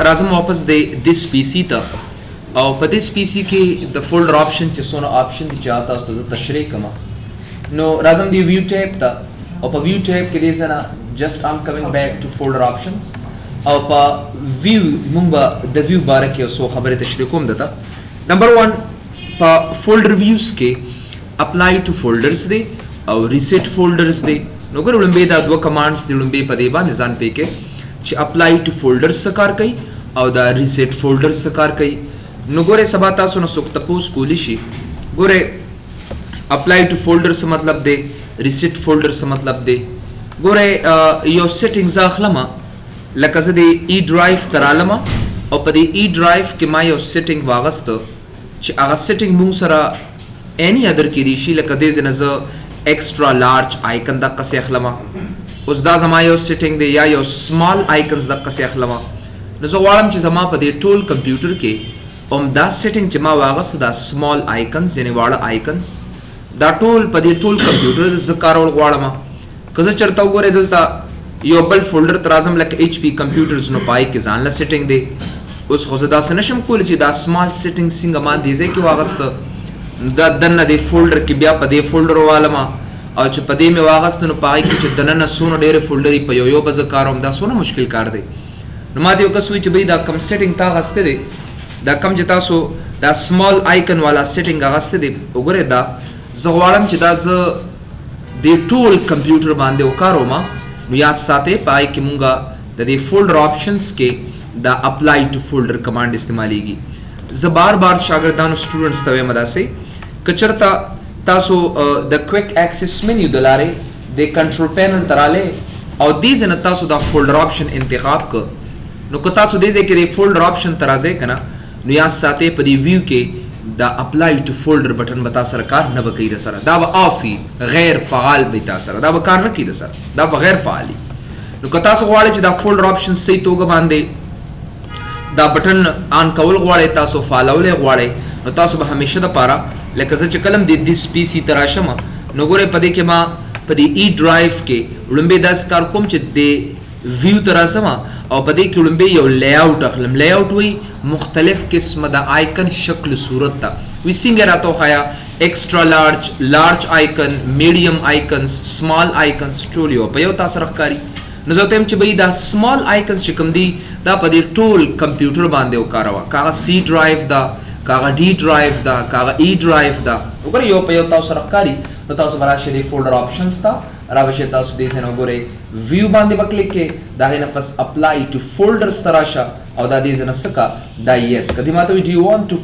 راځم واپس د دیس پی سی ته، او په دیس پی سی کې د فولډر آپشن چې څونه آپشن دي چې تاسو ته زه تشریح کوم. نو راځم دی ویو ټیب ته، او په ویو ټیب کې دې ځنه جست ام کمینګ بیک ټو فولډر آپشنز، او په ویو مونږ به د ویو باره کې یو څو خبرې تشریح کوم درته. نمبر 1، په فولډر ویوز کې اپلای ټو فولډرز دی او ریسیټ فولډرز دی. نو ګوره، وړومبی دا دوه کمانډز دی، وړومبی په دې باندې ځان پوه کړئ چې اپلای ټو فولډرز څه کار کوي او دا ریسیټ فولډرز څه کار کوي. نو ګوره، سبا تاسو نه څوک تپوس کولی شي، ګوره اپلای ټو فولډر څه مطلب دی، ریسیټ فولډر څه مطلب دی. ګوره، یو سیټینګ زه اخلم، لکه زه د ای ډرایو ته رالم او په دې ای ډرایو کې ما یو سیټینګ واغسته چې هغه سیټینګ مونږ سره اینی ادر کې دی شي. لکه دې ځای نه زه ایکسټرا لارج آیکن دقسې اخلم، اوس دا زما یو سیټینګ دی، یا یو سمال آیکنز دقسې اخلم. نو زه غواړم چې زما په دې ټول کمپیوټر کې هم دا سیټینګ چې ما واغسته، دا سمال آیکنز یعنی واړه آیکنز، دا ټول په دې ټول کمپیوټر زه کارول غواړم. که زه چېرته وګورئ دلته یو بل فولډر ته راځم لکه ایچ پی کمپیوټرز، نو په هغې کې ځان له سیټینګ دی. اوس خو زه داسې نه شم کولی چې دا سمال سیټینګ څنګه ما دې ځای کې واغسته، نو دا دننه دې فولډر کې بیا په دې فولډر والم، او چې په دې مې واغسته نو په هغې کې چې دننه څونه ډېرې فولډرې په یو یو به زه کاروم، دا څونه مشکل کار دی. نو ما ته یو کس وویل چې بھئی دا کم سیټینګ تا اخیستی دی، دا کم چې تاسو دا سمال آیکن والا سیټینګ اخیستی دی، وګورئ دا زه غواړم چې دا زه دې ټول کمپیوټر باندې وکاروم. نو یاد ساتئ، په هغې کې مونږ د دې فولډر آپشنز کې دا اپلای ټو فولډر کمانډ استعمالیږي. زه بار بار شاګردانو سټوډنټس ته وایم داسې، که چېرته تاسو د کویک اکسس مینیو د لارې د کنټرول پینل ته رالی او دې ځای نه تاسو دا فولډر آپشن انتخاب که، نو که تاسو دې ځای کې د فولډر آپشن ته راځئ که نه، نو یاد ساتئ په دې ویو کې دا اپلای ټو فولډر بټن به تاسو سره کار نه به کوي، د سره دا به آف وي، غیر فعال به تاسو سره، دا به کار نه کوي، د سره دا به غیر فعال وي. نو که تاسو غواړئ چې دا فولډر آپشن صحیح توګه باندې دا بټن آن کول غواړئ، تاسو فعالولی غواړئ، نو تاسو به همیشه د پاره لکه زه چې کله هم د دیس پی سی ته راشم، نو ګورئ په دې کې ما په دې ای ډرایو کې وړومبی داسې کار کوم چې د ویو ته راځم او په دې کې وړومبی یو لی آوټ اخلم. لی آوټ وایي مختلف قسمه د آیکن شکل صورت ته وي، څنګه راته وښایه، ایکسټرا لارج، لارج آیکن، میډیم آیکنز، سمال آیکنز، ټول یو په یو تاسو سره ښکاري. نو زه ورته وایم چې بھئی دا سمال آیکنز چې کوم دي دا په دې ټول کمپیوټر باندې وکاروه، که هغه سی ډرایو ده، که هغه ډي ډرایو ده، که هغه ای ډرایو ده. وګورئ یو په یو تاسو سره ښکاري. نو تاسو به راشئ دې فولډر آپشنز ته، را به شئ تاسو دې ځای نه، وګورئ ویو باندې به کلیک کړئ، د هغې نه پس اپلای ټو فولډرز ته راشه او دا دې ځای نه څه کا، دا یس که. دې ماته وایي، do you want to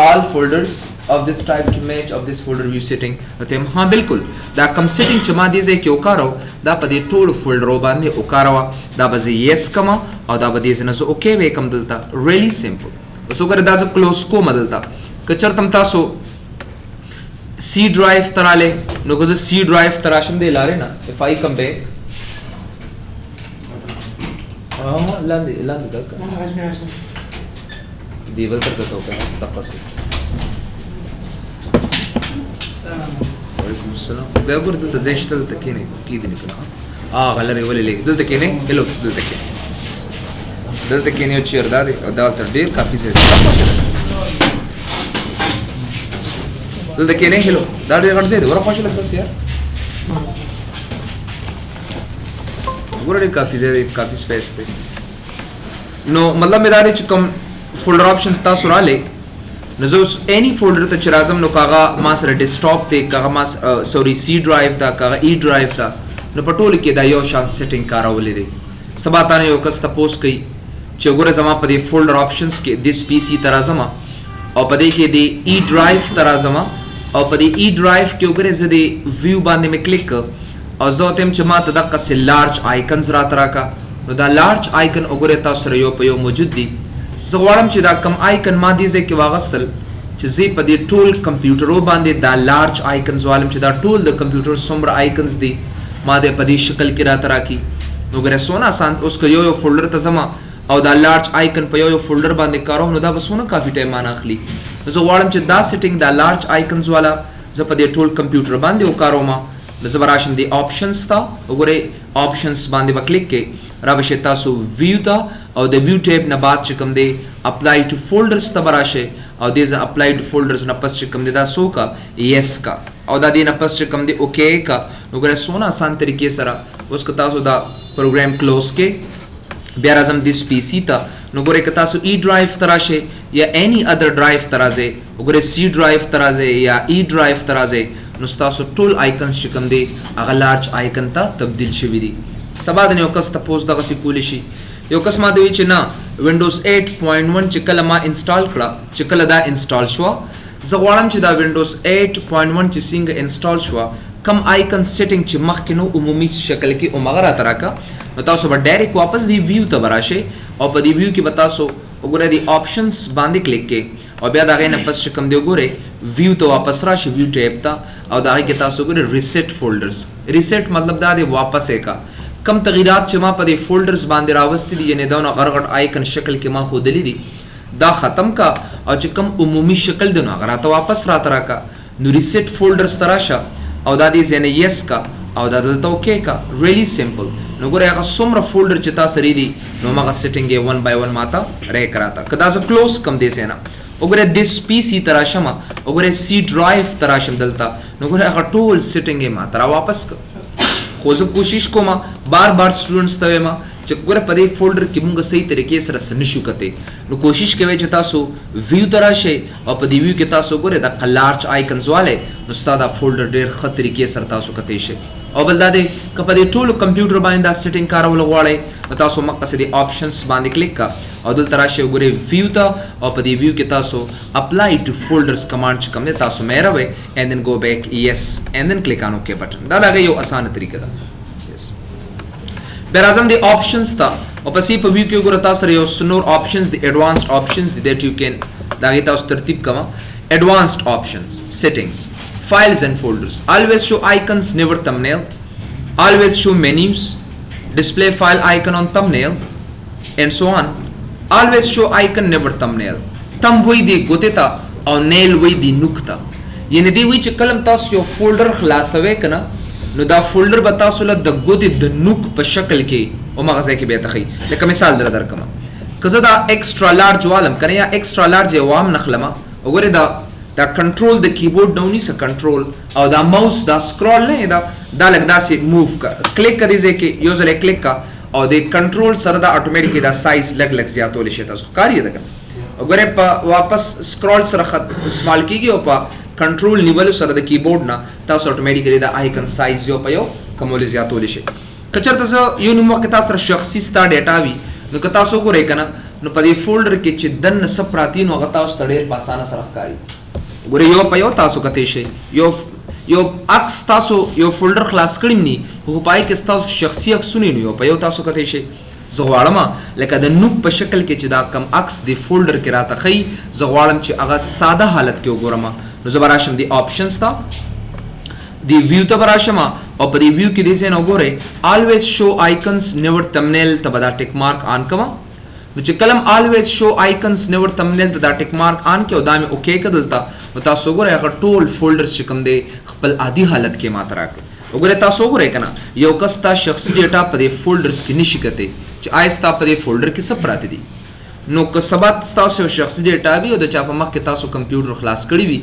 all folders of this type to match of this folder view setting؟ نو ته ها بالکل، دا کم سیټینګ چې ما دې ځای کې وکارو دا په دې ټولو فولډرو باندې وکاروه. دا به زه یس کم او دا به دې ځای نه زه اوکی وکم دلته. ریلی سمپل. اوس وګوره، دا زه کلوز کوم دلته. که چېرته هم تاسو سی ډرایو ته رالی، نو که زه سی ډرایو ته راشم دې لارې نه، if I come back، لاندې لاندې دا دی بل تر ته وکړه دقه. وعلیکم السلام. بیا ګور دلته ځای شته، دلته کښېنئ، کښېدي نه کنه. غلرې ولې لږ دلته کښېنئ. هلو، دلته کښېنئ، دلته کښېنئ. یو چیر دا دی او دا تر ډېر کافي ځای دی. دلته کښېنئ. هلو، دا ډېر غټ ځای دی، ورخوا شه لږ بس یار. ګوره ډېر کافي ځای دی، کافي سپیس دی. نو مطلب مې دا دی چې کوم فولډر آپشن تاسو رالی، نو زه اوس اینی فولډر ته چې راځم، نو که هغه ما سره ډیسکټاپ دی، که هغه ما سوري سی ډرایو ده، که هغه ای ډرایو ده، نو په ټولو کې دا یو شان سیټینګ کارولی دی. سبا تا نه یو کس تپوس کوي چې وګوره زما په دې فولډر آپشنز کې دیس پی سی ته راځم او په دې کې د ای ډرایو ته راځم او په دې ای ډرایو کې وګوره زه د ویو باندې مې کلیک کړ او زه ورته وایم چې ما ته دقسې لارج آیکنز راته راکړه. نو دا لارج آیکن وګورئ تاسو سره یو په یو موجود دي. زه غواړم چې دا کم آیکن ما دې ځای کې واغستل چې زه په دې ټول کمپیوټرو باندې دا لارج آیکنز والم، چې دا ټول د کمپیوټر څومره آیکنز دي ما دې په دې شکل کې راته راکړي. نو ګوره څونه اسان. اوس که یو یو فولډر ته ځم او دا لارج آیکن په یو یو فولډر باندې کاروم، نو دا به څونه کافي ټایم مانه اخلي. نو زه غواړم چې دا سیټینګ، دا لارج آیکنز والا، زه په دې ټول کمپیوټر باندې وکاروم. نو زه به راشم دې آپشنز ته، وګورئ آپشنز باندې به کلیک کړئ، را به شئ تاسو ویو ته. او د ویو ټیب نه بعد چې کوم دی اپلای ټو فولډرز ته به راشئ او دې ځای اپلای ټو فولډرز نه پس چې کوم دی دا څه وکړه، یس کا، او دا دې نه پس چې کوم دی اوکی کا. نو ګوره څونه اسان طریقې سره اوس که تاسو دا پروګرام کلوز کې، بیا راځم دیس پی سی ته. نو ګورئ که تاسو ای ډرایو ته راشئ یا اینی ادر ډرایو ته راځئ، وګورئ سی ډرایو ته راځئ یا ای ډرایو ته راځئ، نو ستاسو ټول آیکنز چې کوم دی هغه لارج آیکن ته تبدیل شوي دي. سبا د یو کس تپوس دغسې کولی شي. یو کس ما ته وی چې نه وینډوز 8.1 چې کله ما انسټال کړه، چې کله دا انسټال شوه، زه غواړم چې دا وینډوز 8.1 چې څنګه انسټال شوه کم آیکن سیټینګ چې مخکې نو عمومي شکل کې همغه راته راکړه. نو تاسو به ډایرکټ واپس دی ویو ته به راشئ او په دې ویو کې به تاسو وګورئ دی آپشنز باندې کلیک کړئ او بیا د هغې نه پس چې کوم دی وګورئ ویو ته واپس راشئ، ویو ټیب ته، او د هغې کې تاسو وګورئ ریسیټ فولډرز. ریسیټ مطلب دا دی واپس یې کا کم تغیرات چې ما په دې فولډرز باندې راوستي دي، یعنې دونه غټ غټ آیکن شکل کې ما ښودلي دي، دا ختم کا او چې کم عمومي شکل دی نو هغه راته واپس راته راکا. نو ریسیټ فولډرز ته راشه او دا دې ځای نه یس کا او دا دلته اوکی کا. ریلی سمپل. نو ګوره هغه څومره فولډر چې تا سره دي نو همغه سیټینګ یې 1 بای 1 ماته ریک راته. که دا زه کلوز کم دې ځای نه وګوره دیس پی سی ته راشم، وګوره سی ډرایو ته راشم دلته، نو ګوره هغه ټول سیټینګ یې ماته را واپس کړ. خو زه کوشش کوم بار بار سټوډنټس ته وایم چې ګوره په دې فولډر کې مونږ صحیح طریقې سره څه نشو کتی، نو کوشش کوئ چې تاسو ویو ته راشئ او په دې ویو کې تاسو ګورئ دغه لارج آیکنز والئ، نو ستا دا فولډر ډېر ښه طریقې سره تاسو کتی شئ. او بل دا دی که په دې ټولو کمپیوټر باندې دا سیټینګ کارول غواړئ نو تاسو مخکې دې آپشنز باندې کلیک کا او دلته راشئ وګورئ ویو ته او په دې ویو کې تاسو اپلای ټو فولډرز کمانډ چې کوم دی تاسو مېروئ and then go back yes and then click on OK button. دا د هغې یو اسانه طریقه ده. Yes. بیا راځم دې آپشنز ته او پسې په ویو کې وګوره تاسو سره یو څه نور آپشنز دي، ایډوانسډ آپشنز دي that you can د هغې تاسو ترتیب کوه. ایډوانسډ آپشنز، سیټینګز، files and folders, always show icons, never thumbnail, always show menus, display file icon on thumbnail and so on, always show icon, never thumbnail. thumb وای دی ګوتې ته او nail وای دی نوک ته، یعنی دی وای چې کلم تاسو یو فولډر خلاصوي کنه نو دا فولډر به تاسو له د ګوتې د نوک په شکل کې همغه ځای کې بیا ته ښیي. لکه مثال در درکم که زه دا ایکسټرا لارج والم کنه یا ایکسټرا لارج یې وام نخلمه، وګورئ دا دا کنټرول د کیبورډ نه ونیسه کنټرول او دا ماوس دا سکرول نه دا دا لږ داسې موو کا، کلیک کا دې ځای کې یو ځل کلیک کا او د کنټرول سره دا اتوماتیکلی دا سایز لږ لږ زیاتولی شي. تاسو ښکاري ده که نه؟ وګورئ په واپس سکرول سره سمال کیږي او په کنټرول نیولو سره د کیبورډ نه تاسو اتوماتیکلی دا آیکن سایز یو په یو کمولی زیاتولی شئ. که چېرته زه یو نیم وخت کې تاسو سره شخصي ستا ډیټا وي نو که تاسو وګورئ که نه نو په دې فولډر کې چې دننه څه پراته دي نو هغه تاسو ته ډېر په اسانه سره ښکاري. ګورئ یو په یو تاسو کتی شئ، یو یو عکس تاسو یو فولډر خلاص کړی نی خو په پای کې ستاسو شخصي عکسونه نو یو په یو تاسو کتی شئ. زه غواړم لکه د نوک په شکل کې چې دا کم عکس دی فولډر کې راته ښیي زه غواړم چې هغه ساده حالت کې وګورم، نو زه به راشم دې آپشنز ته، دې ویو ته به راشم او په دې ویو کې دې ځای نه وګورئ always show icons never thumbnail ته به دا ټیک مارک آن کړم. نو چې کلم always show icons never thumbnail ته دا ټیک مارک آن کړي او دا مې اوکی کړ دلته، نو تاسو وګورئ هغه ټول فولډرز چې کوم دی خپل عادي حالت کې ماته راکړ. وګورئ تاسو وګورئ که نه یو کس ستا شخصي ډیټا په دې فولډرز کې نشي کتی چې آیا ستا په دې فولډر کې څه پراته دي. نو که سبا ستاسو یو شخصي ډیټا وي او د چا په مخ کې تاسو کمپیوټر خلاص کړی وي،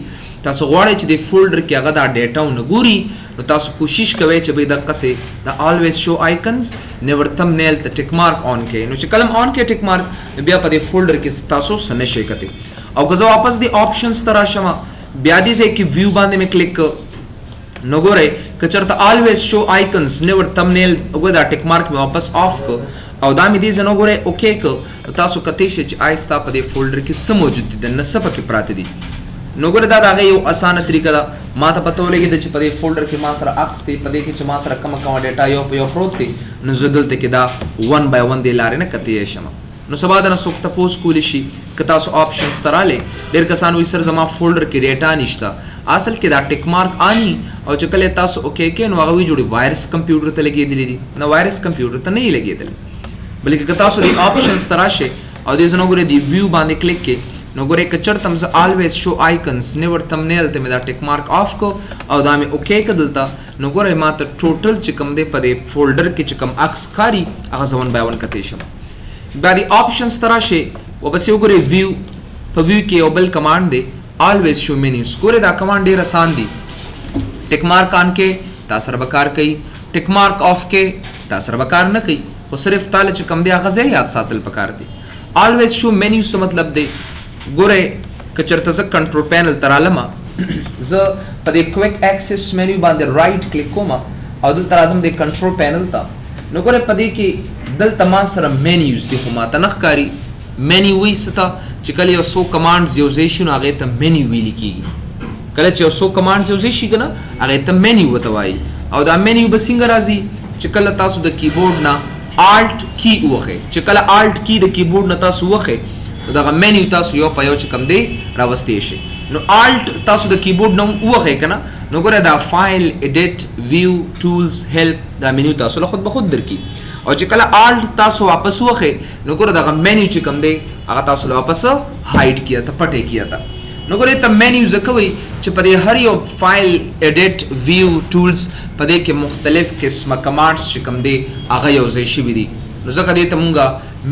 تاسو غواړئ چې دې فولډر کې هغه دا ډیټا ونه ګوري، نو تاسو کوشش کوئ چې به دقسې د always show icons never thumbnail ته ټیک مارک آن کړئ. نو چې کله آن کړئ ټیک مارک، نو بیا په دې فولډر کې تاسو څه نه شئ کتی. او که زه واپس دې آپشنز ته راشم، بیا دې ځای کې ویو باندې مې کلیک کړ، نو ګورئ که چېرته always show icons never thumbnail وګورئ دا ټیک مارک مې واپس آف کړ او دا مې دې ځای نه وګورئ اوکی کړ، نو تاسو کتی شئ چې آیا ستا په دې فولډر کې څه موجود دي، دننه څه پکې پراته دي. نو ګوره دا د هغې یو اسانه طریقه ده. ما ته پته ولګېده چې په دې فولډر کې ما سره عکس دی، په دې کې چې ما سره کومه کومه ډیټا یو په یو پروت دی، نو زه دلته کې دا 1 بای 1 دې لارې نه کتی شم. نو سبا درنه څوک تپوس کولی شي که تاسو آپشنز ته رالئ، ډېر کسان وایي سر زما فولډر کې ډیټا نشته. اصل کې دا ټیک مارک آني او چې کله تاسو اوکی کړئ نو هغه وایي جوړي وایرس کمپیوټر ته لګېدلی دي. نه، وایرس کمپیوټر ته نه یې لګېدلی، بلکې که تاسو دې آپشنز ته راشئ او دې ځای نه وګورئ دې ویو باندې کلیک کړئ، نو ګورئ که چېرته هم زه always show icons never thumbnail ته مې دا ټیک مارک آف کړ او دا مې اوکی کړ دلته، نو ګورئ ما ته ټوټل چې کوم دی په دې فولډر کې چې کوم عکس ښکاري هغه زه 1 بای 1 کتی شم. بیا دې آپشنز ته راشئ، ورپسې وګورئ ویو. په ویو کې یو بل کمانډ دی، الویز شو مینیوز. ګورئ دا کمانډ ډېر اسان دی. ټیک مارک آن کې تا سره به کار کوي، ټیک مارک آف کې تا سره به کار نه کوي، خو صرف تاله چې کوم دی هغه ځای یاد ساتل پکار دی. الویز شو مینیوز څه مطلب دی؟ ګورئ که چېرته زه کنټرول پینل ته رالم، زه په دې کویک اکسس مینیو باندې رائټ کلیک کوم او دلته راځم دې کنټرول پینل ته. نو ګورئ په دې کې دلته ما سره مینیوز دي، خو ماته نه ښکاري. مینیو وایي څه ته؟ چې کله یو څو کمانډز یو ځای شي نو هغې ته مینیو ویل کېږي. کله چې یو څو کمانډز یو ځای شي که نه، هغې ته مینیو ورته وایي. او دا مینیو به څنګه راځي؟ چې کله تاسو د کیبورډ نه آلټ کی ووهئ، چې کله آلټ کی د کیبورډ نه تاسو ووهئ نو دغه مینیو تاسو یو په یو چې کوم دی راوستی شئ. نو آلټ تاسو د کیبورډ نه ووهئ که نه، نو ګوره دا فایل، ایډیټ، ویو، ټولز، هیلپ، دا مینیو تاسو له خود به خود درکړي. او چې کله آلټ تاسو واپس ووهئ نو ګوره دغه مینیو چې کوم دی هغه تاسو له واپس هایډ کړي ته، پټې کړي ته. نو ګوره ته مینیو ځکه وایي چې په دې هر یو فایل، ایډیټ، ویو، ټولز په دې کې مختلف قسمه کمانډز چې کوم دی هغه یو ځای شوي دي، نو ځکه دې ته مونږ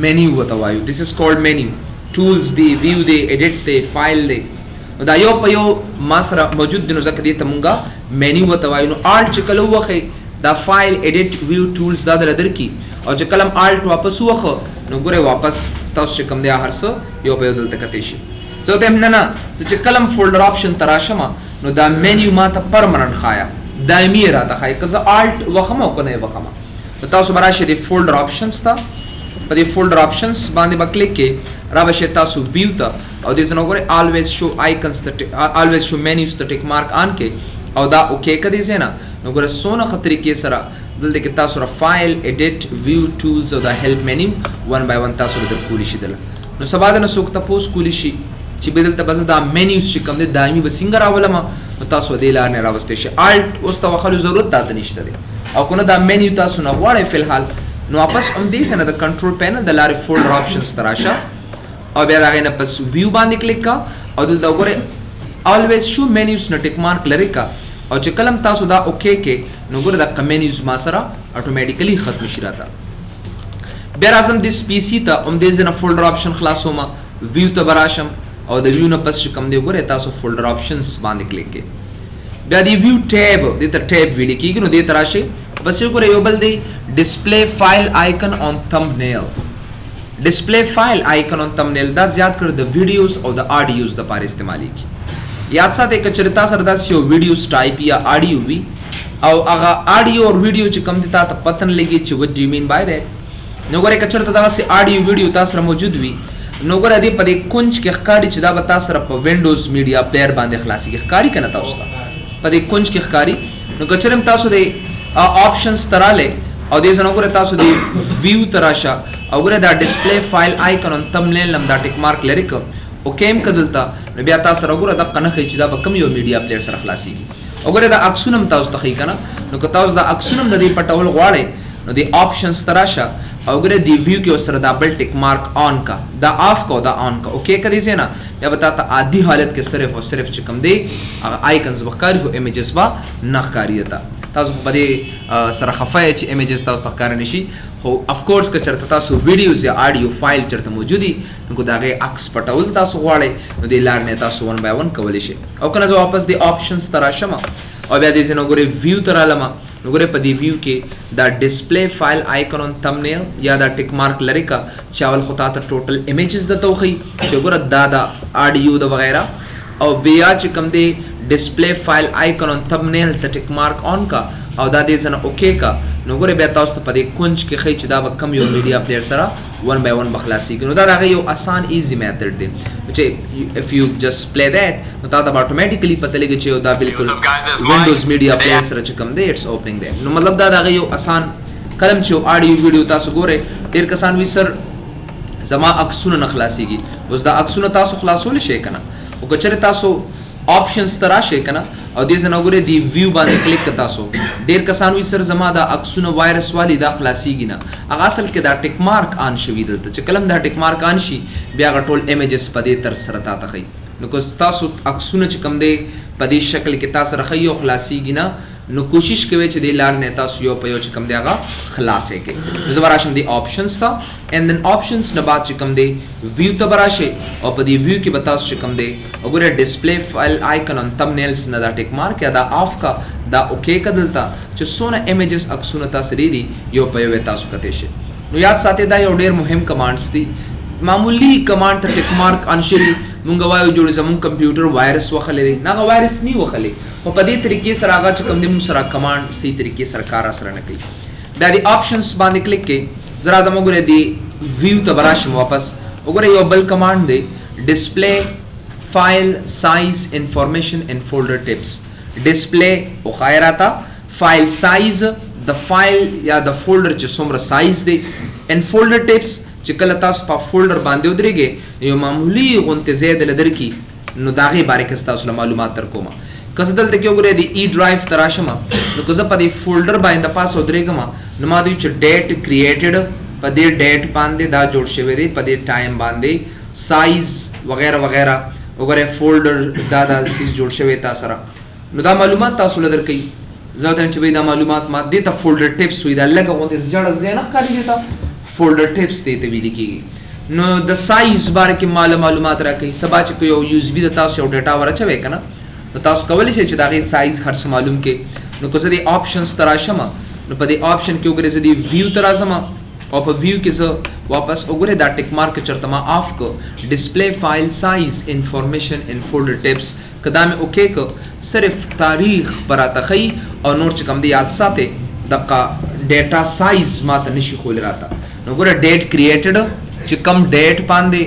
مینیو ورته وایو. This is called menu. ټولز دی، ویو دی، ایډیټ دی، فایل دی، نو دا یو په یو ما سره موجود دی، نو ځکه دې ته مونږ مینیو ورته وایو. نو آلټ چې کله ووهئ دا فایل، ایډیټ، ویو، ټولز دا درله درکړي، او چې کله هم آلټ واپس ووهه نو ګورئ واپس تاسو چې کوم دی هر څه یو په یو دلته کتی شي. زه ورته وایم نه نه، زه چې کله هم فولډر آپشن ته راشم نو دا مینیو ما ته پرمننټ ښایه، دایمي یې راته ښایي، که زه آلټ وخم او که نه یې وخم. نو تاسو به راشئ دې فولډر آپشنز ته، په دې فولډر آپشنز باندې به کلیک کړئ، را به شئ تاسو ویو ته، او دې ځای نه وګورئ الویز شو آیکنز ته، الویز شو مینیوز ته ټیک مارک آن کړئ او دا اوکی که دې ځای نه. نو ګوره څونه ښه طریقې سره دلته کې تاسو را فایل، ایډیټ، ویو، ټولز او دا هیلپ مینیو ون بای ون تاسو له درکولی شي دله. نو سبا د نه څوک تپوس کولی شي چې به دلته به زه دا مینیوز چې کوم دی دایمي به څنګه راولم، نو تاسو دې لار نه راوستی شئ. آلټ اوس ته وهلو ضرورت تاته نشته دی، او که نه دا مینیو تاسو نه غواړئ فی الحال، نو واپس همدې ځای نه د کنټرول پینل د لارې فولډر آپشنز ته راشه او بیا د هغې نه پس ویو باندې کلیک کا او دلته وګورئ الویز شو مینیوز نه ټیک مارک لرې کا، او چې کله هم تاسو دا اوکی کې نو ګوره دغه مینیوز ما سره اتوماتیکلی ختم شي راته. بیا راځم دې پی سی ته، همدې ځای نه فولډر آپشن خلاصوم، ویو ته به راشم او د ویو نه پس چې کوم دی وګورئ تاسو فولډر آپشنز باندې کلیک کړئ. بیا دی ویو ټیب، دې ته ټیب ویل کېږي، نو دې ته راشئ، بس یې وګورئ یو بل دی ډسپلی فایل آیکن آن ثمبنیل. ډسپلی فایل آیکن آن ثمبنیل دا زیات کړ د ویډیوز او د آډیوز دپاره استعمالېږي. یاد ساتئ که چېرې تا سره داسې یو ویډیوز ټایپ یا آډیو وي او هغه آډیو او ویډیو چې کوم دی تا ته پته نه لګي چې وټ ډو یو مین بای دیټ، نو ګورئ که چېرته دغسې آډیو ویډیو تا سره موجود وي نو ګوره دې په دې کنج کې ښکاري چې دا به تا سره په وینډوز میډیا پلیر باندې خلاصېږي، ښکاري که نه تاسو ته په دې کنج کې ښکاري. نو که چېرې هم تاسو دې آپشنز ته رالی او دې ځای نه وګوره تاسو دې ویو ته راشه او ګوره دا ډسپلی فایل آیکن آن ثمبنیل هم دا ټیک مارک لرې که اوکی هم که دلته، نو بیا تاسو سره وګوره دقه نه ښیي چې دا به کوم یو میډیا پلیر سره خلاصېږي. او ګوره دا عکسونه هم تاسو ته ښیي که نه، نو که تاسو دا عکسونه هم د دې پټول غواړئ نو دې آپشنز ته راشه او ګوره دې ویو کې ورسره دا بل ټیک مارک آن کا، دا آف کا او دا آن کا، اوکی که دې ځای نه بیا به تا ته عادي حالت کې صرف او صرف چې کوم دی هغه آیکنز به ښکاري خو ایمیجز به نه ښکاري درته. تاسو خو په دې سره خفه یئ چې ایمیجز تاسو ته ښکاره نه شي، خو اف کورس که چېرته تاسو ویډیوز یا آډیو فایل چېرته موجود وي نو که د هغې عکس پټول تاسو غواړئ نو دې لار نه تاسو ون بای ون کولی شئ. او که نه زه واپس دې آپشنز ته راشم او بیا دې ځای نه وګورئ ویو ته رالم، نو ګورئ په دې ویو کې دا ډسپلی فایل آیکن آن ثمبنیل یا دا ټیک مارک لرې که چې اول خو تا ته ټوټل ایمیجز درته وښیي چې ګوره دا د آډیو د وغیره، او بیا چې کوم دی ډسپلی فایل آیکن آن ثمبنیل ته ټیک مارک آن کا او دا دې ځای نه اوکی کا، نو ګورئ بیا تاسو ته په دې کنج کې ښیي چې دا به کوم یو میډیا پلیر سره ون بای ون به خلاصېږي. نو دا د هغې یو اسان ایزي میتھډ دی چې if you just play that نو تا ته به اتوماتیکلی پته لګي چې دا بالکل وینډوز میډیا پلیر سره چې کوم دی اټس اوپننګ دی. نو مطلب دا د هغې یو اسان کلم چې یو آډیو ویډیو تاسو ګورئ، ډېر کسان وي سر زما عکسونه نه خلاصېږي، اوس دا عکسونه تاسو خلاصولی شئ که نه؟ خو که چېرې تاسو آپشنز ته راشئ که نه او دې ځای نه وګورئ دې ویو باندې کلیک که تاسو، ډېر کسان وي سر زما دا عکسونه وایرس والي دا خلاصېږي نه، هغه اصل کې دا ټیک مارک آن شوي دلته، چې کله هم دا ټیک مارک آن شي بیا هغه ټول ایمیجز په دې طرز سره تا ته ښیي. نو که ستاسو عکسونه چې کوم دی په دې شکل کې تا سره ښیي او خلاصېږي نه، نو کوشش کوئ چې دې لار نه تاسو یو په یو چې کوم دی هغه خلاصې کړئ. نو زه به راشم دې آپشنز ته، and then آپشنز نه بعد چې کوم دی ویو ته به راشئ، او په دې ویو کې به تاسو چې کوم دی وګورئ ډسپلی فایل آیکن آن تمنیلز نه دا ټیک مارک یا دا آف کا، دا اوکی کا، دلته چې څونه ایمیجز عکسونه تاسو لري دي یو په یو تاسو کتی شئ. نو یاد ساتئ دا یو ډیر مهم کمانډز دي. معمولی کمانډ ته ټیک مارک آن شوي، مونږ وایو جوړ زمونږ کمپیوټر وایرس وخلی دی، نه هغه وایرس نی وخلی، خو په دې طریقې سره هغه چې کوم دی مونږ سره کمانډ صحیح طریقې سره کار را سره نه کوي. بیا دې آپشنز باندې کلیک کړئ، زه راځم وګورئ دې ویو ته به راشم واپس، وګورئ یو بل کمانډ دی ډسپلی فایل سایز انفارمیشن ان فولډر ټیپس. ډسپلی وښایه راته فایل سایز د فایل یا د فولډر چې څومره سایز دی، ان فولډر ټیپس چې کله تاسو په فولډر باندې ودرېږئ یو معمولي غونتې ځای دله درکړي، نو د هغې باره کې ستاسو له معلومات در کوم. که زه دلته کې وګورئ د ای ډرایو ته راشم، نو که زه په دې فولډر باندې د پاسه ودرېږم، نو ما دوی چې ډیټ کریټډ په دې ډیټ باندې دا جوړ شوی دی، په دې ټایم باندې سایز وغیره وغیره، وګورئ فولډر دا دا څیز جوړ شوی تا سره، نو دا معلومات تاسو له درکوي. زه ورته وایم چې بھئی دا معلومات ما دې ته فولډر ټیپس وایي، دا لږه غوندې زړه ځای نه ښکاري دې ته فولډر ټیپس دې ته ویل کېږي. نو د سایز باره کې ماله معلومات راکوي. سبا چې که یو یو اس بي د تاسو یو ډیټا ور اچوئ که نه، نو تاسو کولی شئ چې د هغې سایز هر څه معلوم کړئ. نو که زه دې آپشنز ته راشم، نو په دې آپشن کې وګورئ زه دې ویو ته راځم، او په ویو کې زه واپس وګورئ دا ټیک مارک چېرته ما آف کړ، ډسپلی فایل سایز انفارمیشن ان فولډر ټیپس، که دا مې اوکی کړ صرف تاریخ به راته ښیي او نور چې کوم دی یاد ساتئ دقه ډیټا سایز ماته نشي ښولی راته. نو ګوره ډیټ کریټډ چې کم ډیټ باندې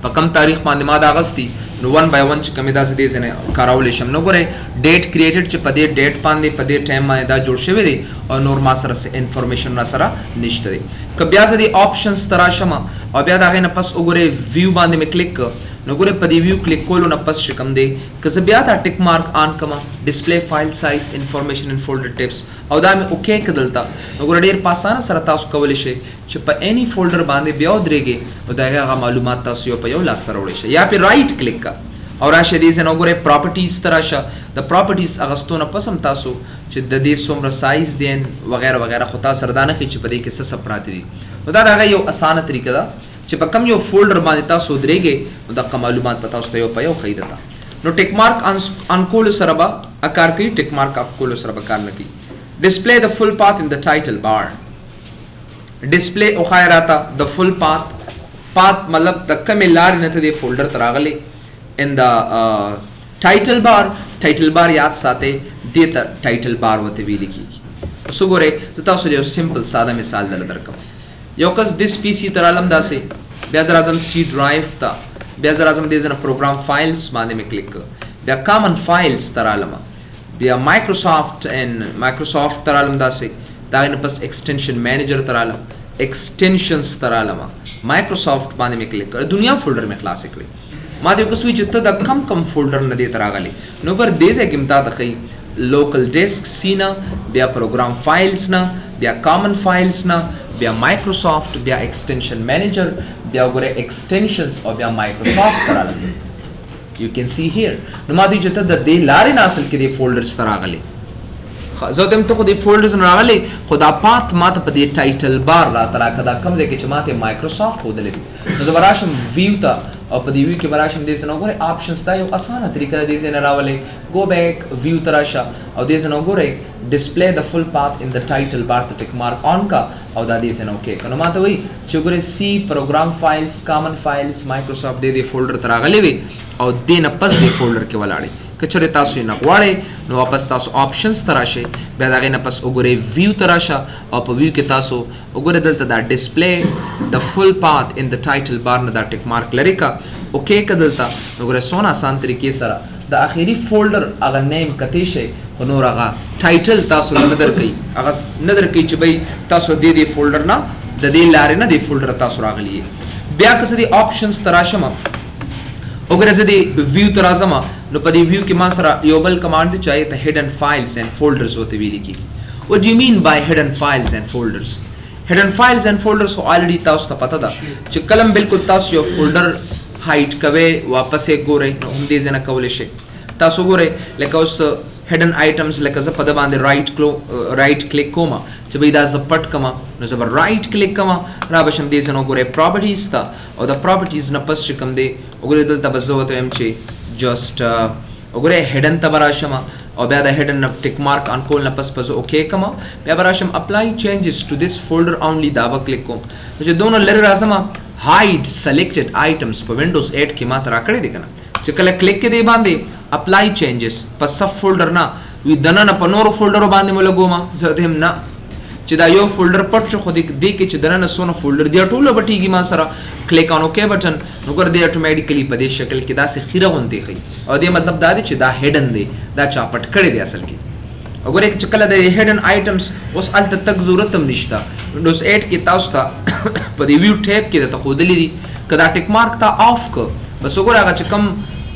په کم تاریخ باندې ما دا اخیستي، نو 1 بای 1 چې کومې داسې دې ځینې کارولی شم. نو ګورئ ډیټ کریټډ چې په دې ډیټ باندې په دې ټایم باندې دا جوړ شوی دی او نور ما سره څه انفارمیشن را سره نشته دی. که بیا زه دې آپشنز ته راشم او بیا د هغې نه پس وګورئ ویو باندې مې کلیک کړ، نو ګورئ په دې ویو کلیک کولو نه پس چې کوم دی که زه بیا دا ټیک مارک آن کړم ډسپلی فایل سایز انفارمیشن ان فولډر ټیپس او دا مې اوکی کړ دلته، نو ګوره ډېر په اسانه سره تاسو کولی شئ چې په اینی فولډر باندې بیا ودرېږئ نو د هغې هغه معلومات تاسو یو په یو لاسته راوړی شئ. یا پې رایټ کلیک کړه او راشه دې ځای نه وګورئ پراپرټیز ته راشه، د پراپرټیز اغستو نه پس هم تاسو چې د دې څومره سایز دی وغیره وغیره، خو تاسو سره دا نه ښیي چې په دې کې څه څه پراته دي. نو دا د هغه یو اسانه طریقه ده چې په کم یو فولډر باندې تاسو ودرېږئ نو دغه معلومات به تاسو ته یو په یو ښیي درته. نو ټیک مارک آن کولو سره به کار کوي، ټیک مارک آف کولو سره به کار نه کوي. ډسپلی د فول پاث ان د ټایټل بار، ډسپلی وښایه راته د فول پاث، پاث مطلب د کمې لارې نه ته دې فولډر ته راغلی ان د ټایټل بار. ټایټل بار یاد ساتئ، دې ته ټایټل بار ورته ویل کېږي. اوس وګورئ زه تاسو له یو سمپل ساده مثال دله درکوم. یو کس دیس پی سی ته رالم داسې، بیا زه راځم سی ډرایو ته، بیا زه راځم دې ځای نه پروګرام فایلز باندې مې کلیک کړ، بیا کامن فایلز ته رالم، بیا مایکروسافټ ان مایکروسافټ ته رالم داسې، د هغې نه پس ایکسټنشن مینیجر ته رالم، ایکسټنشنز ته رالم، مایکروسافټ باندې مې کلیک کړ، دنیا فولډر مې خلاصې کړې. ما ته یو کس وویل چې ته د کم کم فولډر نه دې ته راغلی، نو ګور دې ځای کې هم تا ته ښیي لوکل ډیسک سی نه، بیا پروګرام فایلز نه، بیا کامن فایلز نه، بیا مایکروسافټ، بیا ایکسټنشن مینیجر، بیا وګوره ایکسټنشنز او بیا مایکروسافټ ته رالم. You can see here. نو ما ته چې ته د دې لارې نه اصل کې دې فولډرز ته راغلی، زه ته ته خو دې فولډرز نه راغلی، خو دا پات ما ته په دې ټایټل بار راته راکړه، دا کوم ځای کې چې ما ته مایکروسافټ ښودلی دی. نو زه به راشم ویو ته او په دې ویو کې به راشم دې ځای نه وګورئ آپشنز ته، یو اسانه طریقه ده دې ځای نه راولئ، ګو بیک ویو ته راشه او دې ځای نه وګورئ ډسپلی د فول پاث ان د ټایټل بار ته ټیک مارک آن کا او دا دې ځای نه اوکی که. نو ما ته وایي چې وګورئ سی پروګرام فایلز کامن فایلز مایکروسافټ دې دې فولډر ته راغلی وي او دې نه پس دې فولډر کې ولاړې. که چېرې تاسو یې نه غواړئ نو واپس تاسو آپشنز ته راشئ، بیا د هغې نه پس وګورئ ویو ته راشه او په ویو کې تاسو وګورئ دلته دا ډسپلی د فول پاث ان د ټایټل بار نه دا ټیک مارک لرې که اوکی که دلته. نو ګورئ څونه اسان طریقې سره د اخري فولډر هغه نیم کتی شئ، خو نور هغه ټایټل تاسو له نه درکوي، هغه نه درکوي چې بھئی تاسو دې دې فولډر نه د دې لارې نه دې فولډر تاسو راغلي یې. بیا که زه دې آپشنز ته راشم وګوره زه دې ویو ته راځم، نو په دې ویو کې ما سره یو بل کمانډ دی چې هغې ته هډن فایلز اینډ فولډرز ورته ویل کېږي. What do you mean by hidden files and folders? Hidden files and folders خو already تاسو ته پته ده چې کلم بالکل تاسو یو فولډر هایډ کوئ واپس یې ګورئ، نو هم دې ځای نه کولی شئ. تاسو ګورئ لکه اوس Hidden items لکه زه په ده باندې right click کوم چې بھئی دا زه پټ کړم، نو زه به right click کوم، را به شم دې ځای نه وګورئ properties ته، او د properties نه پس چې کوم دی وګورئ دلته به زه ورته وایم چې just وګورئ hidden ته به راشم، او بیا د hidden نه tick mark on کول نه پس به زه okay کوم، بیا به راشم apply changes to this folder only، دا به کلیک کوم. نو چې دونه لرې راځم hide selected items په Windows 8 کې ما ته راکړی دی که نه، چې کله کلیک کې دی باندې apply changes په sub folder نه وي دننه په نورو فولډرو باندې مو لګوم، زه ورته وایم نه چې دا یو folder پټ شو، خو دې کې چې دننه څونه folder دی ټول به پټېږي ما سره. Click on okay button، نو ګوره دی automatically په دې شکل کې داسې خیره غوندې ښیي، او دې مطلب دا دی چې دا hidden دی، دا چا پټ کړی دی اصل کې. او ګورئ چې کله د hidden items اوس هلته تګ ضرورت هم نشته. Windows 8 کې تاسو ته په دې view tab کې درته ښودلي دي، که دا tick mark تا off که بس وګوره هغه چې کوم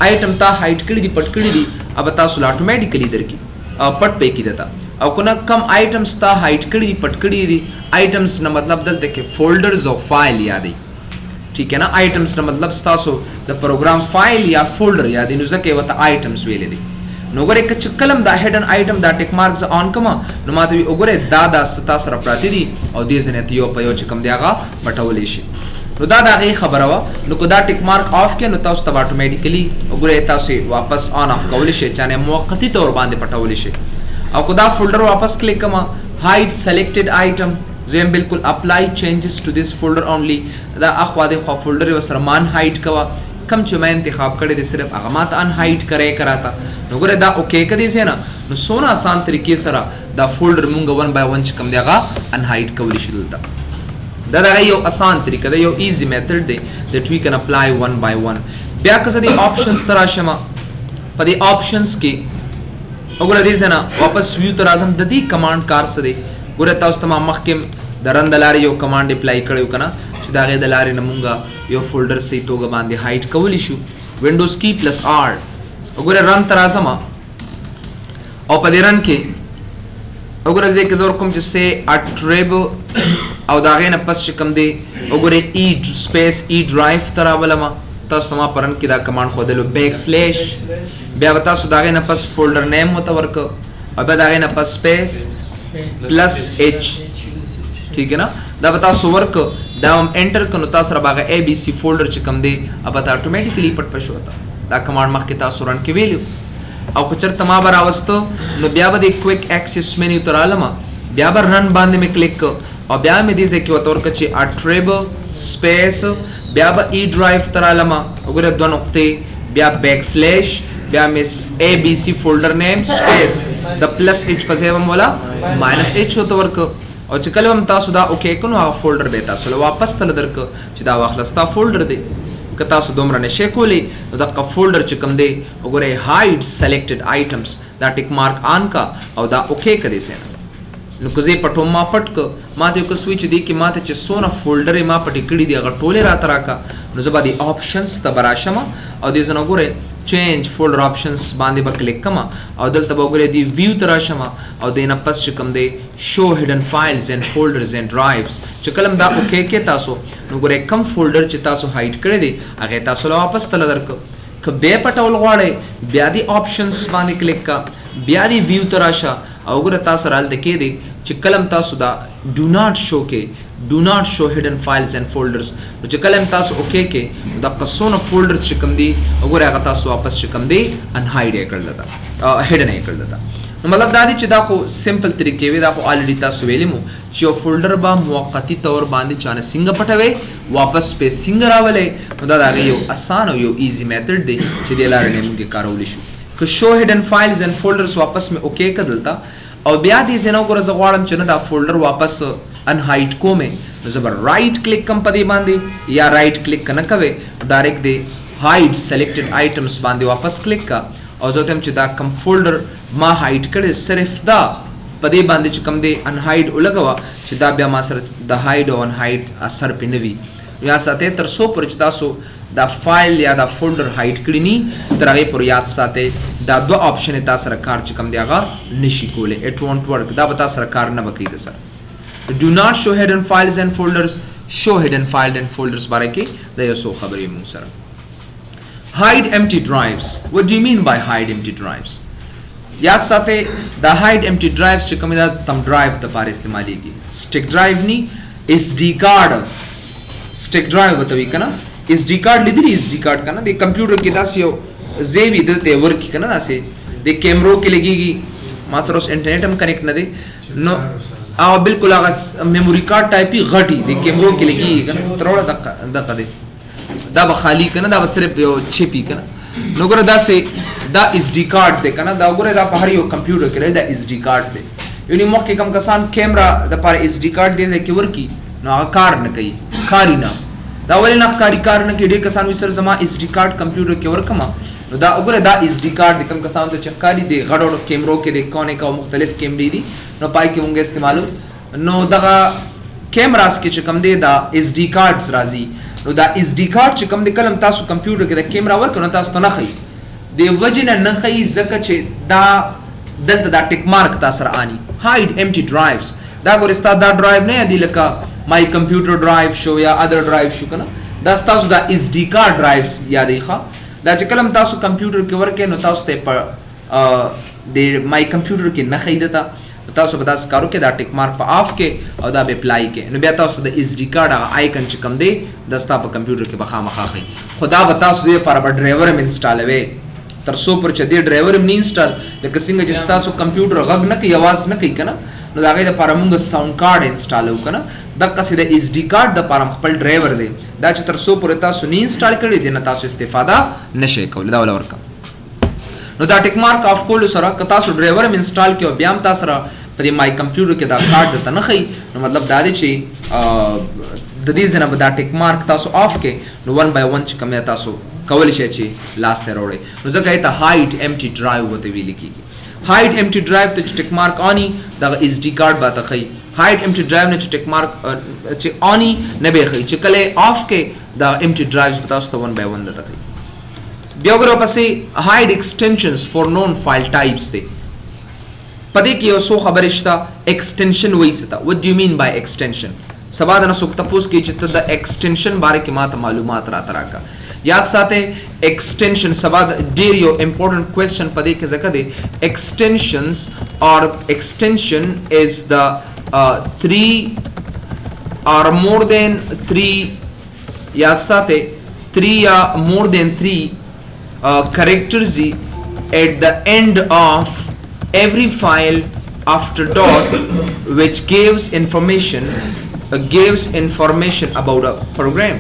آیټم تا hide کړي دي پټ کړي دي هغه به تاسو له automatically درکړي او پټ پې کړي درته. او که نه کم items تا hide کړي دي پټ کړي دي، items نه مطلب دلته کې folders او فایل یادوي، ټیک نه؟ Items نه مطلب ستاسو د پروګرام فایل یا folder یادوي، نو ځکه یې ورته items ویلي دي. نو وګورئ که چې کله دا hidden item دا tick mark زه on کړم، نو ماته وایي وګورئ دا دا ستا سره پراته دي او دې ځای نه ته یو په یو چې کوم دی هغه پټولی شي. نو دا د هغې خبره وه. نو که دا tick mark off کړئ نو تاسو ته به automatically وګورئ تاسو یې واپس on off کولی شئ، چا نه موقتي طور باندې پټولی شئ. او که دا folder واپس کلیک کړم hide selected item، زه یم بالکل apply changes to this folder only، دا اخوا دې خوا folder یې ورسره ما unhide کوه، کم چې ما انتخاب کړی دی صرف هغه ما ته unhide کړی که راته. نو ګوره دا okay که دې ځای نه، نو څونه اسان طریقې سره دا folder مونږ 1 by 1 چې کوم دی هغه unhide کولی شو. دلته دا دغه یو اسان طریقه ده، یو easy method دی that we can apply one by one. بیا که زه دې options ته راشم، په دې options کې وګوره دې ځای نه واپس view ته راځم، د دې command کار څه دی؟ ګوره تاسو ته ما مخکې د run د لارې یو command apply کړی و که نه، چې د هغې د لارې نه مونږ یو folder صحیح توګه باندې hide کولی شو. Windows key plus R، وګوره run ته راځم او په دې run کې وګوره دې کې زه ورکوم چې say attrib او د هغې نه پس چې کوم دی وګورئ E space E drive ته راولم. تاسو ته ما په run کې دا command ښودلو backslash، بیا به تاسو د هغې نه پس folder name ورته ورکړو او بیا د هغې نه پس space plus H، ټیک نه؟ دا به تاسو ورکړو، دا هم enter کړو، نو تاسو سره به هغه ABC folder چې کوم دی هغه به automatically پټ پشو ورته. دا command مخکې تاسو run کې ویلو. او که چېرته ما به راوستو نو بیا به د quick access menu ته رالم، بیا به run باندې مې کلیک کړ او بیا مې دې ځای کې ورته ورکړه چې attrib space، بیا به E drive ته رالم، وګوره دوه نقطې، بیا backslash، بیا مې ABC folder name space د plus H په ځای به مې ولا minus H ورته ورکړ. او چې کله هم تاسو دا okay کړو نو هغه folder به تاسو له واپس تله درکړ چې دا واخله ستا folder دی. که تاسو دومره نشئ کولی نو دغه folder چې کوم دی وګورئ hide selected items، دا tick mark on کا او دا okay که دې ځای نه. نو که زه یې پټوم ما پټ که، ما ته یو کس وایي چې دې کې ما ته چې څونه folder یې ما پټې کړي دي هغه ټولې راته راکړه، نو زه به دې options ته به راشم او دې ځای نه وګورئ change folder options باندې به کلیک کړم او دلته به وګورئ دې view ته راشم او دې نه پس چې کوم دی show hidden files and folders and drives، چې کله هم دا okay کې تاسو نو ګورئ کوم folder چې تاسو hide کړی دی هغه تاسو له واپس تله درکړه. که بیا پټول غواړئ بیا دې options باندې کلیک کا، بیا دې view ته راشه او وګوره تاسو سره هلته کې دی چې کله هم تاسو دا do not show کې do not show hidden files and folders، نو چې کله هم تاسو okay کې نو دغه څونه folders چې کوم دي وګوره هغه تاسو واپس چې کوم دی unhide یې کړل ده، hidden یې کړل ده. نو مطلب دا دی چې دا خو simple طریقې وي، دا خو already تاسو ویلي مو چې یو folder به موقتي طور باندې چانه څنګه پټوي واپس پې څنګه راولئ، نو دا د هغې یو اسان او یو easy method دی چې دې لارې نه موږ یې کارولی شو. که show hidden files and folders واپس مې okay کړ دلته او بیا دې ځای نه وګوره زه غواړم چې نه دا folder واپس unhide کوم، نو زه به right click کوم په دې باندې، یا right click که نه کوې direct دې hide selected items باندې واپس کلیک کا او زه ورته وایم چې دا کوم folder ما hide کړی صرف دا په دې باندې چې کوم دی unhide ولګوه چې دا بیا ما سره د hide او unhide اثر پې نه وي. یا ساتئ تر څو پورې چې تاسو دا فایل یا دا folder hide کړی نی تر هغې پورې یاد ساتئ دا دوه option تا سره کار چې کوم دی هغه نشي کولی، it won't work، دا به تا سره کار نه به کوي. د سره do not show hidden files and folders، show hidden files and folders باره کې دا یو څو خبرې موږ سره. Hide empty drives. What do you mean by hide empty drives? یاد ساتئ دا hide empty drives چې کوم دا thumb drive د پاره استعمالیږي، stick drive نی، SD card، stick drive وته وی کنه، SD card لیدلی، SD card کنه، د کمپیوټر کې داسې یو ځای وي، دلته یې ورکي کنه، داسې د کیمرو کې لګیږي. ما سره اوس انټرنیټ هم connect نه دی، نو هغه بالکل هغه memory card ټایپي غټي د کیمرو کې لګیږي کنه، تروړه دقه دقه دی، دا به خالی کنه، دا به صرف یو chip ی کنه. نو ګوره داسې دا SD card دی کنه، دا ګوره دا په هر یو کمپیوټر کې دا SD card دی. یعنی مخکې کم کسان کیمرا د پاره SD card دی ځای کې ورکی، نو هغه کار نه کوي، کاری نه. دا ولې نه ښکاري کار نه کوي؟ ډېر کسان وي سر زما SD card کمپیوټر کې ورکما. نو دا وګوره دا SD card د کم کسانو ته چې ښکاري دی، غټو غټو کیمرو کې دی، کونیک او مختلف کیمرې دي، نو پای کې مونږ استعمالو. نو دغه cameras کې چې کوم دی دا SD cards راځي. نو دا SD card چې کوم دی، کله هم تاسو کمپیوټر کې د کیمرا ورکړو نو تاسو ته نه ښیي. د وجې نه نه ښیي ځکه چې دا دلته دا tick mark تا سره آني hide empty drives. دا ګورې ستا دا ډرایو نه دی لکه my computer drive شو یا other drive شو کنه، دا ستاسو دا SD card drives یادې ښه. دا چې کله هم تاسو کمپیوټر کې ورکې نو تاسو ته په د my computer کې نه ښیي درته. تاسو به داسې کار وکړئ، دا tick mark په off کې او دا به apply کې، نو بیا تاسو د SD card هغه icon چې کوم دی دا ستا په کمپیوټر کې به خامخا ښیي. خو دا به تاسو دې لپاره به ډرایور هم install وئ، تر څو پر چې دې ډرایور هم نه install، لکه څنګه چې ستاسو کمپیوټر غږ نه کوي، اواز نه کوي کنه، نو د هغې دپاره مونږ sound card install وو کنه. دقسې د SD card دپاره هم خپل ډرایور دی، دا چې تر څو پورې تاسو نه install کړی دی نه تاسو استفاده نشئ کولی. دا وله ورکړه. نو دا tick mark off کولو سره که تاسو ډرایور هم install کړئ او بیا هم تاسو سره په دې my computer کې دا کارت درته نه ښیي، نو مطلب دا دی چې د دې ځای نه به دا tick mark تاسو off کړئ، نو one by one چې کوم دی تاسو کولی شئ چې لاس ته راوړئ. نو ځکه یې ته hide empty drive ورته ویل کېږي. hide empty drive ته چې tick mark on دغه SD card به ته ښیي. hide empty drive نه چې tick mark چې on نه به ښیي، چې کله off کړئ دا empty drives به تاسو ته one by one درته ښیي. بیا وګوره پسې hide extensions for known file types دی. په دې کې یو څو خبرې شته. Extension وایي څه ته؟ What do you mean by extension؟ سبا د نه څوک تپوس کوي چې ته د extension باره کې ماته معلومات راته راکړه. یاد ساتئ extension سبا ډیر یو important question په دې کې ځکه دی. Extensions or extension is the three or more than three، یاد ساتئ three یا more than three characters at the end of every file after dot which gives information about a program.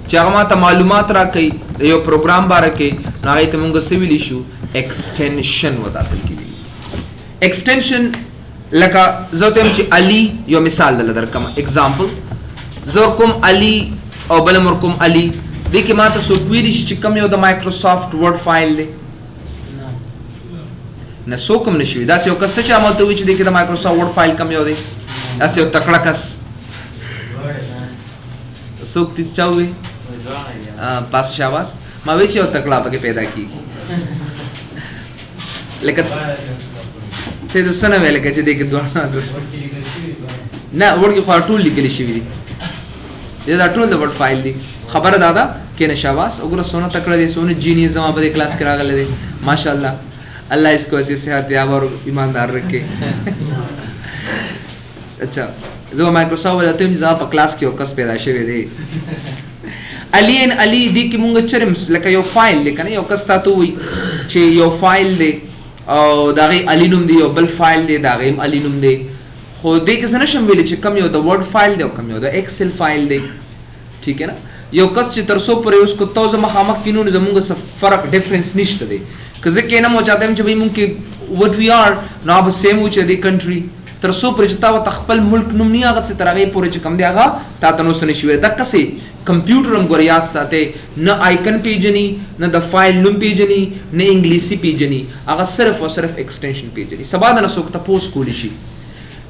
چې هغه ماته معلومات راکوي د یو پروګرام باره کې، نو هغې ته مونږ څه ویلی شو؟ Extension ورته اصل کې ویلي. Extension لکه زه ورته وایم چې علي، یو مثال دله درکړم، example زه ورکوم علي او بل هم ورکوم علي. دې کې ماته څوک ویلی شي چې کوم یو د Microsoft Word file دی؟ نه، څوک هم نشي. داسې یو کس ته چې هغه ته وایي چې دې کې د Microsoft Word file کوم یو دی، داسې یو تکړه کس څوک دي چا ووایي؟ پاس شاباس، ما وی چې یو تکړه پکې پیدا کیږي. لکه ته د څه نه ویل که چې دې کې دواړه نه Word کې خو ټول لیکل شوي دي، دې دا ټول د Word file دي. خبره دا ده کینه شاباس، وګوره څونه تکړه دی، څونه genius زما په دې کلاس کې راغلی دی. ماشاءالله، الله اس کو ایسے صحت یاب اور ایماندار رکھے. اچھا، زه Microsoft ولا ته زما په کلاس کې یو کس پیدا شوی دی، علي ان علي. دې کې مونږ چرم لکه یو file دی کنه، یو کس تاسو وی چې یو file دی او د هغې علي نوم دی، یو بل file دی د هغې هم علي نوم دی، خو دې کې زه نشم ویلی چې کوم یو د Word file دی او کوم یو د Excel file دی. ټیک ہے نا؟ یو کس چې تر څو پورې اوس کو تو زه مخامخ کینو نو زمونږ څه فرق difference نشته دی. که زه کینم او چاته چې بھئی مونږ کې what we are، نو به same و چې دی country، تر څو پورې چې تا ورته خپل ملک نوم نه هغسې تر هغې پورې چې کوم دی هغه تا ته نو څه نشي ویلی. دقسې کمپیوټر هم ګوره یاد ساتئ، نه icon پیژني، نه د file نوم پیژني، نه انګلیسي پیژني، هغه صرف او صرف extension پیژني. سبا د نه څوک تپوس کولی شي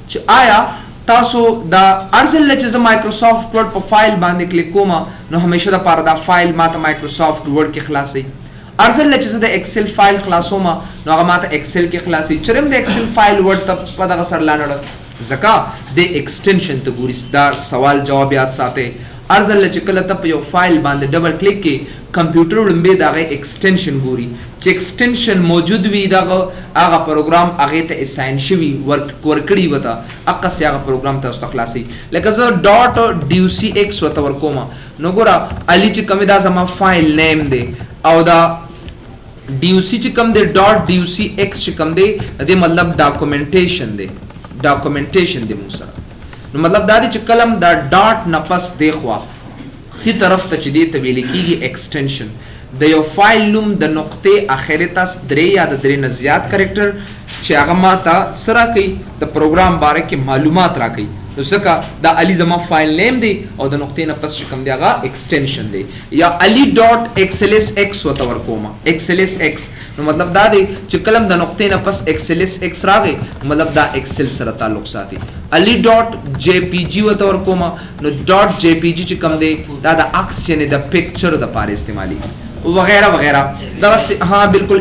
چې آیا تاسو دا ارزل چې زه Microsoft Word په file باندې کلیک کوم نو همیشه د پاره دا file ماته Microsoft Word کې خلاصي، ارزل چې زه د Excel file خلاصوم نو هغه ماته Excel کې خلاصي، چرم د Excel file Word ته په دغه سر لاړ، ځکه د extension ته ګوري. دا سوال جواب یاد ساتئ. ارزل چې کله ته په یو file باندې double click کې کمپیوټر وړومبی د هغې extension ګوري، چې extension موجود وي دغه هغه پروګرام هغې ته assign شوي ورکړي ورته، هقسې هغه پروګرام تاسو ته خلاصوي. لکه زه dot DOCX ورته ورکوم، نو ګوره علي چې کوم دا زما file name دی، او دا DOC چې کوم دی dot DOCX چې کوم دی د دې مطلب documentation دی، documentation دی موږ سره. نو مطلب دا دی چې کلم دا dot نه پس دی خوا ښي طرف ته چې دی ته ویل کېږي extension. د یو فایل نوم د نقطې اخرې ته درې یا د درې نه زیات character چې هغه ما ته څه راکوي، د پروګرام باره کې معلومات راکوي. نو ځکه دا علي زما file name دی او د نقطې نه پس چې کوم دی هغه extension دی. یا علي dot XLSX ورته ورکوم، XLSX. نو مطلب دا دی چې کلم د نقطې نه پس XLSX راغی، مطلب دا Excel سره تعلق ساتي. علي dot JPG ورته ورکوم، نو dot JPG چې کوم دی دا د عکس یعنې د picture دپاره استعمالیږي وغیرہ وغیرہ. دغه ها بالکل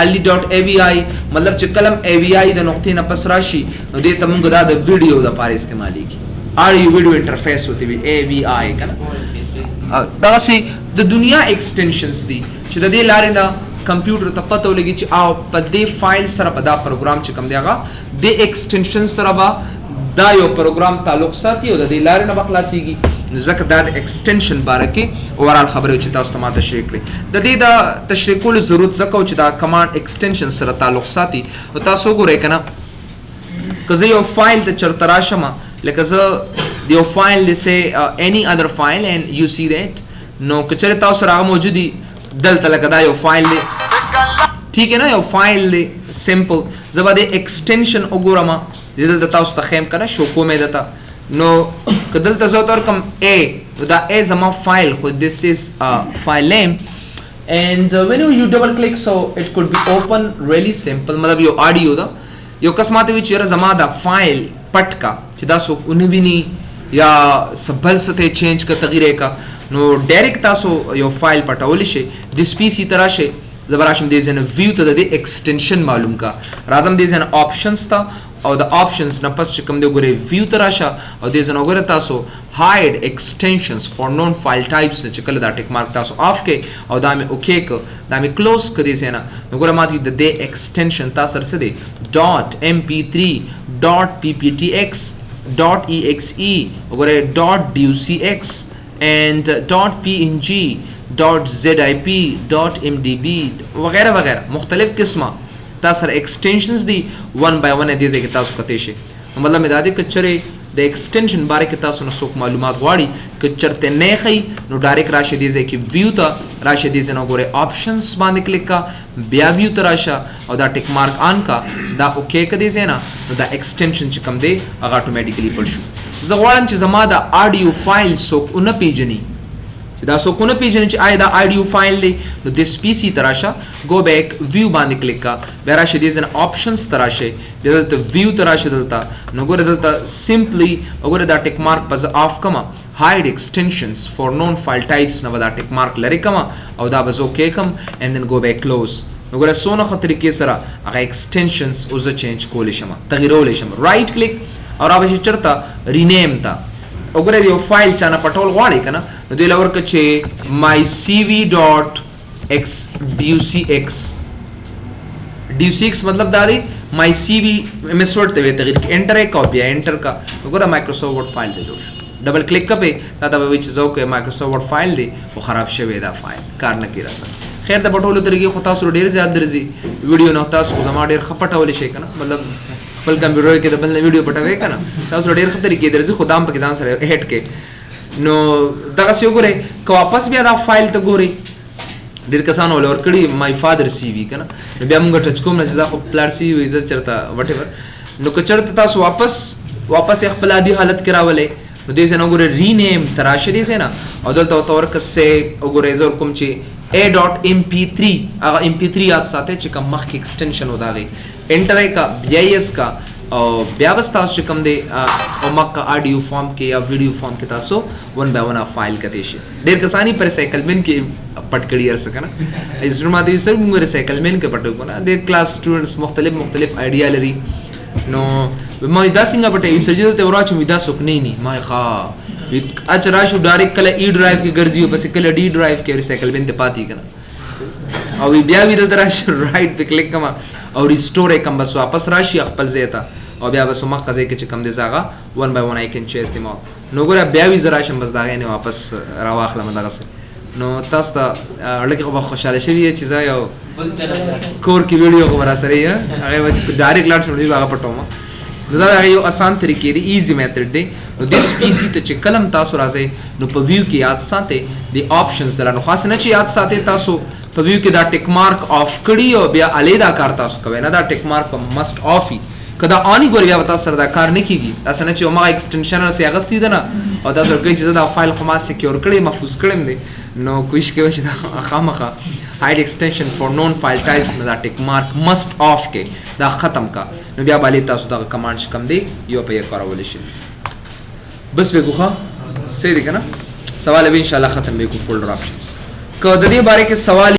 علي dot AVI، مطلب چې کلم AVI د نقطې نه پس راشي نو دې ته مونږ دا د ویډیو دپاره استعمالیږي، audio video interface ورته وي AVI که نه. دغسې د دنیا extensions دي چې د دې لارې نه کمپیوټر ته پته ولګي چې او په دې فایل سره به دا پروګرام چې کوم دی هغه دې extension سره به دا یو پروګرام تعلق ساتي او د دې لارې نه به خلاصیږي. نو ځکه دا د extension باره کې overall خبرې چې تاسو ته ما تشریح کړې. د دې د تشریح کولو ضرورت ځکه و چې دا command extension سره تعلق ساتي. نو تاسو وګورئ که نه، که زه یو فایل ته چېرته راشم، لکه زه یو فایل دی say any other file and you see that، نو که چېرې تاسو سره هغه موجود وي دلته، لکه دا یو فایل دی، ټیک نه، یو فایل دی simple، زه به د extension وګورم، دلته تاسو ته ښیم که نه، شو کوم یې درته. نو که دلته زه ورته ورکړم A، نو دا A زما فایل خو this is file name and when you double click so it could be open really simple. مطلب یو audio ده، یو کس ماته وی چې یاره زما دا فایل پټ کا چې دا څوک ونه ویني یا څه بل څه ته یې change که تغییر یې کا، نو direct تاسو یو فایل پټولی شئ. This PC ته راشئ، زه به راشم دې ځای نه view ته، د دې extension معلوم کا، راځم دې ځای نه options ته، او د options نه پس چې کوم دی وګورئ view ته راشه، او دې ځای نه وګوره تاسو hide extensions for known file types نه چې کله دا tick mark تاسو off کړئ او دا مې okay که دا مې close که دې ځای نه، نو ګوره ماته د دې extension تاسو سره څه دی dot mp3 dot pptx dot exe وګورئ dot docx and dot png dot zip dot mdb وغیرہ وغیرہ مختلف قسمه تاسو سره extensions دي. one by one دې ځای کې تاسو کتی شئ. نو مطلب مې دا دی که چېرې د extension باره کې تاسو نه څوک معلومات غواړي که چېرته نه ښیي، نو direct راشه دې ځای کې view ته راشه، دې ځای نه وګورئ options باندې کلیک کا، بیا view ته راشه او دا tick mark on کا، دا okay که دې ځای نه، نو دا extension چې کوم دی هغه automatically پټ شو. زه غواړم چې زما دا audio file څوک ونه پیژني، چې دا څوک ونه پیژني چې آیا دا audio file دی، نو this PC ته راشه، go back view باندې کلیک کا، بیا راشه دې ځای نه options ته راشه، بیا دلته view ته راشه، دلته نو ګوره دلته simply وګوره دا tick mark به زه off کړم، hide extensions for known file types نه به دا tick mark لرې کړم او دا به زه okay کړم and then go back close. نو ګوره څونه ښه طریقې سره هغه extensions اوس زه change کولی شم، تغیرولی شم. right click او را به شي چېرته rename ته. وګوره یو فایل چا نه پټول غواړي که نه، نو دې له ورکړه چې my cv dot x docx. docx مطلب دا دی my cv MS Word ته تغیر کی، enter کا بیا enter کا، نو ګوره Microsoft Word file دی جوړ شو. double click کا پې دا ته به وایي چې زه وکړم Microsoft Word file دی خو خراب شوی دا فایل کار نه کوي راسره. خیر د پټولو طریقې خو تاسو ډېر زیات درځي ویډیو نه، تاسو خو زما ډېر ښه پټولی شئ که نه، مطلب خپل کمپیوټر کې د بل نه ویډیو پټوي که نه، تاسو ډېر ښه طریقې درځي، خو دا هم پکې ځان سره add کړئ. نو دغسې وګورئ که واپس بیا دا فایل ته ګورئ، ډېر کسانو ول ورکړي my father CV که نه، نو بیا مونږ touch کوم نه چې دا خو پلار CV وي، زه چېرته whatever. نو که چېرته تاسو واپس واپس یې خپل عادي حالت کې راولئ، نو دې ځای نه وګورئ rename ته راشه دې ځای نه، او دلته ورته ورکړه سې وګورئ زه ورکوم چې a.mp3، هغه mp3 یاد ساتئ چې کوم مخکې extension و د هغې، enter یې کا بیا yes کا، او بیا به ستاسو چې کوم دی او مکه audio form کې یا video form کې تاسو one by one file کتی شئ. ډېر کسان یې په recycle bin کې پټ کړي هر څه که نه، زړه ماته وي سر موږ recycle bin کې پټو که نه، د class students مختلف مختلف idea لري. نو ما دا څنګه پټوي سر چې دلته وراچوم دا څوک نه ویني، ما ښه وی اچ راشو ډایرکټ کله ای ډرایو کې ګرځي او پس کله ډي ډرایو کې ریسایکل بن ته پاتې کنه. او بیا وی دلته راشي رائټ په کلیک کما او ریسټور یې کم، بس واپس راشي خپل ځای ته او بیا بس مخه ځای کې چې کم دی زاغه 1 بای 1 آی کین چیز دیم. نو ګوره بیا وی زه راشم بس د هغې نه واپس راواخلم دغسې. نو تاسو ته لږ خو به خوشحاله شوي چې زه یو کور کې ویډیو خو به راسره یې، هغې به چې ډایرکټ لاړ شم نو به هغه پټوم. نو دا هغه یو اسان طریقې دی، ایزي میتھډ دی. نو دې پی سی ته چې کلم تاسو راځئ نو په ویو کې یاد ساتئ د آپشنز دله. نو خاص نه چې یاد ساتئ تاسو په ویو کې دا ټیک مارک آف کړي او بیا الې دا کار تاسو کوئ نه، دا ټیک مارک په مسټ آف وي. که دا آني ګوري بیا به تاسو سره دا کار نه کېږي. داسې نه چې هماغه ایکسټنشن راسې اخیستی ده نه او تاسو ورکړي چې زه دا فایل خو ما سکیور کړی محفوظ کړی دی، نو کوشش کوئ چې دا خامخا هاید ایکسټنشن فار نون فایل ټایپس نه دا ټیک مارک مسټ آف کې دا ختم کا. نو بیا به تاسو دغه کمانډ چې کوم دی یو په یو کارولی شئ. بس به کوخه صحیح دی که نه؟ سوال به انشاءالله ختم به کو فولډر آپشنز. که د دې باره کې سوال